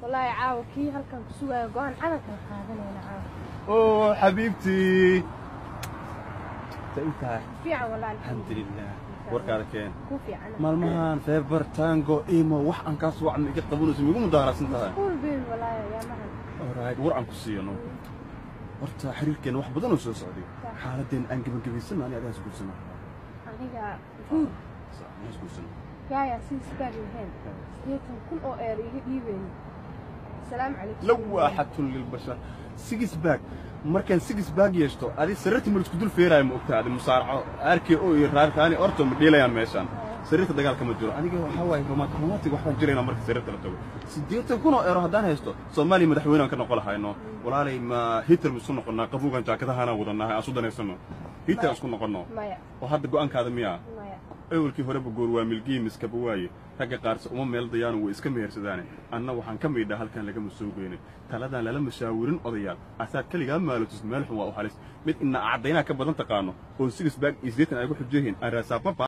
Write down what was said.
Wallaahi caawa kii halkan ku sugaayo go'aan calankan qaadanayna caawa. Oo xabiibtii, intaa fiican wallaahi. Alxamdulilah, warkaada keen. Ku fiican. Maalmahan feebar tango imo wax aan kaa soo wacma iga qabanayso, miigu mudaaharaadsan tahay. Mashquul baby, wallaahi ayaamahan. Alright, war aan ku siiyano. Horta xiriirkeena wax badan oo soo socday, xaaladeen aan gebagabaysano, ani adigaas guursano. Aniga guur? Anigaas guursano. Gaaya six pack lahayn, 80,000 oo eer iga dhiibayno, asalaamu calaykum. لواحة للبشر. Six pack, markaan six pack yeeshto, adi sariirta ma isku dul feeraayo, ma ogtaa? Adi musaaraco RKO iyo raarkaani orto ma dhiilayaan meeshaan, sariirta dagaalka ma jiro. Aniga waxaa waaye romantic, romantic waxbaan jiraynaa. Marka sariirta la tago, 80,000 oo eero haddaan haysto, Soomaaliya madaxweyne aan ka noqon lahayno. Walaalay, ma heater ma isku noqonnaa? Qabowgan jaakadahaanaan wadannahay, aan isu danaysano, heater isku noqonno. Maya. Oo hadda go'aankaada miyaa? Maya. Awalkii horeba goor waa milgii miskaba waaye, ragga qaarse uma meel dayaano, way iska mehersadaane. Anna waxaan ka maydhaa halkan lagama soo goyne, taladan lala mashaawirin odayaal, asaad keligaa maalotis, meel xun waa u halis. Mid ina caddaynaa ka badan taqaano oo six pack iyo 80 ay ku xujeyihiin aan raasaababa.